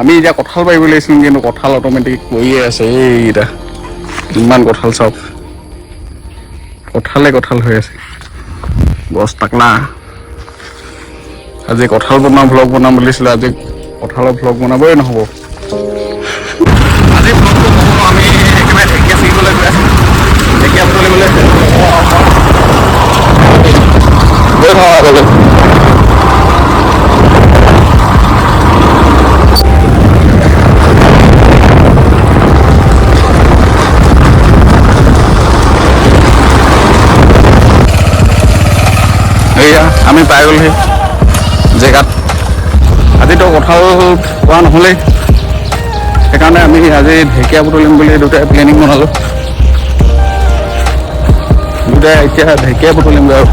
আমি এতিয়া কঁঠাল পাৰিব লাগিছিল, কিন্তু কঁঠাল অট'মেটিক পৰিয়ে আছে। এইকেইটা ইমান কঁঠাল চাওক, কঁঠালে কঁঠাল হৈ আছে গছ টাকলা। আজি কঁঠাল বনাম ভ্লগ বনাম বুলিছিলোঁ, আজি কঁঠালৰ ভ্লগ বনাবই নহ'ব। আজি ভ্লগটো নহ'ব, আমি একেবাৰে ঢেকীয়া ছিঙিবলৈ গৈ আছোঁ, ঢেকীয়া বুটলিবলৈ গৈ থাকোঁ আগলৈ। এয়া আমি পাই গ'লোহি জেগাত। আজিতো কঁঠাল পোৱা নহ'লেই, সেইকাৰণে আমি আজি ঢেকীয়া বুটলিম বুলি দুটাই প্লেনিং বনালোঁ। দুটাই এতিয়া ঢেকীয়া বুটলিমগৈ আৰু।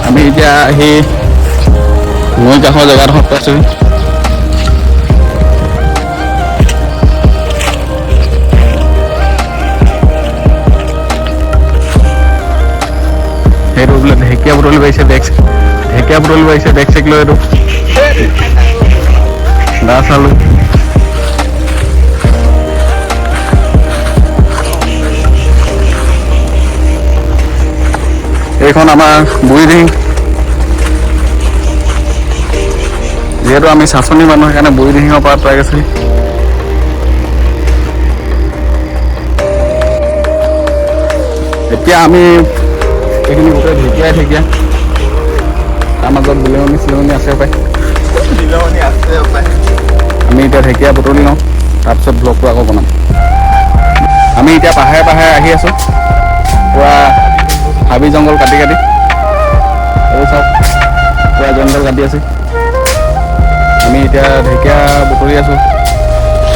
আমি এতিয়া আহি নৈ কাষৰ জেগাডোখৰত পাইছোঁহি। সেইটো বোলে ঢেকীয়া বুটলি পাৰিছে, বেগ ঢেকীয়া বুটলি পাৰিছে, বেগ চেক লৈ এইটো দা চালো। এইখন আমাৰ বুঢ়ীদিহিং। যিহেতু আমি চাচনি মানুহ, সেইকাৰণে বুঢ়ীদিহিঙৰ পৰা পাই গৈছে। এতিয়া আমি এইখিনি গোটেই ঢেকীয়াই ঢেকীয়া, তাৰ মাজত বিলঙনি চিলঙনি আছে পাই। আমি এতিয়া ঢেকীয়া বুটলি লওঁ, তাৰপিছত ব্লগটো আকৌ বনাম। আমি এতিয়া পাহাৰে পাহাৰে আহি আছোঁ, পূৰা হাবি জংঘল কাটি কাটি। এই চাওক, পূৰা জংঘল কাটি আছে। আমি এতিয়া ঢেকীয়া বুটলি আছোঁ,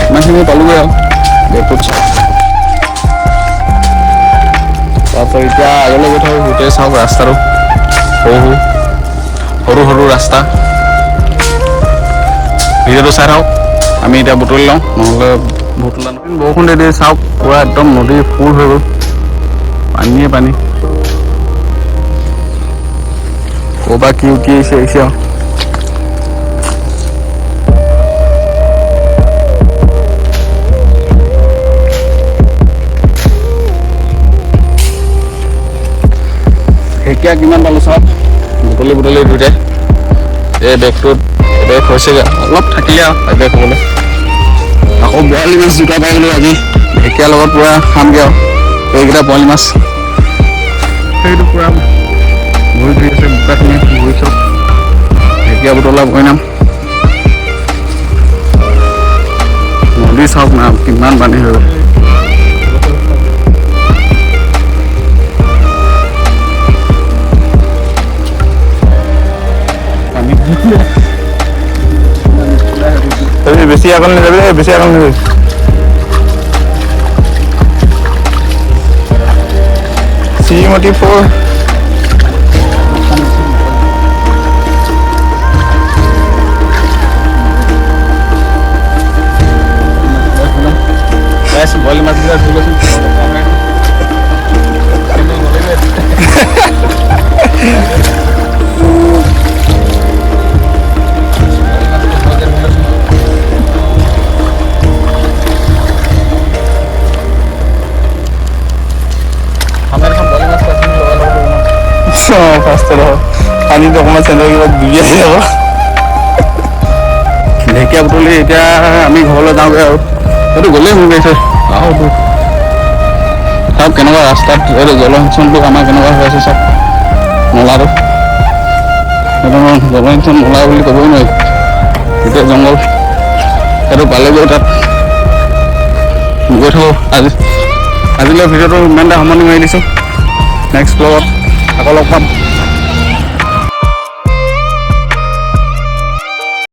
ইমানখিনি পালোগৈ আৰু বেগটোত চাওক। তাৰপিছত এতিয়া আগলৈ গৈ থাকোঁ। গোটেই চাওক ৰাস্তাটো সৰু সৰু সৰু ৰাস্তা। ভিডিঅ'টো চাই থাকক। আমি এতিয়া বুটলি লওঁ, নহ'লে বুটলা নহয়। বৰষুণ দি চাওক, পূৰা একদম নদী ফুল হৈ গ'ল, পানীয়ে পানী। ক'ৰপৰা কি উঠি আহিছে আহিছে আৰু। ঢেকীয়া কিমান পালোঁ চাওক, বুটলি বুটলি দুইটাই। এই বেগটোত এবেগ হৈছেগৈ, অলপ থাকিলে আৰু এবেগ হ'বলৈ। আকৌ বৰালি মাছ দুটা পাই গ'লোঁ আজি, ঢেকীয়াৰ লগত পূৰা খামগৈ আৰু। এইকেইটা বৰালি মাছ, সেইটো পূৰা ভৰি ধুই আছে বোকাখিনি, ভৰি চব ঢেকীয়া বুটলা পৰিণাম। নদী চাওক না কিমান পানী হৈ গ'ল। বেছি আগলৈ নাযাবি, বেছি আগলৈ নাযাবি। শ্ৰীমতী 4। বৰালি মাছকেইটা ধুই লৈছোঁ। পানীটো অকণমান চেন্টাৰ কিবা ডুবি আছে আকৌ। ঢেকীয়া বুটলি এতিয়া আমি ঘৰলৈ যাওঁগৈ আৰু। এইটো গ'লেই মোৰ গৈছে আৰু চাওক কেনেকুৱা ৰাস্তাত এইটো জলসিঞ্চনটো আমাৰ কেনেকুৱা হৈ আছে চাওক। নলাটো সেইটো জলসিঞ্চন নলা বুলি ক'বই নোৱাৰি, গোটেই জংঘল। সেইটো পালেগৈ তাত গৈ থাকোঁ। আজিলৈ ভিডিঅ'টো ইমানতে সামৰণি মাৰি দিছোঁ। নেক্সট ব্লগত আকৌ লগ পাম।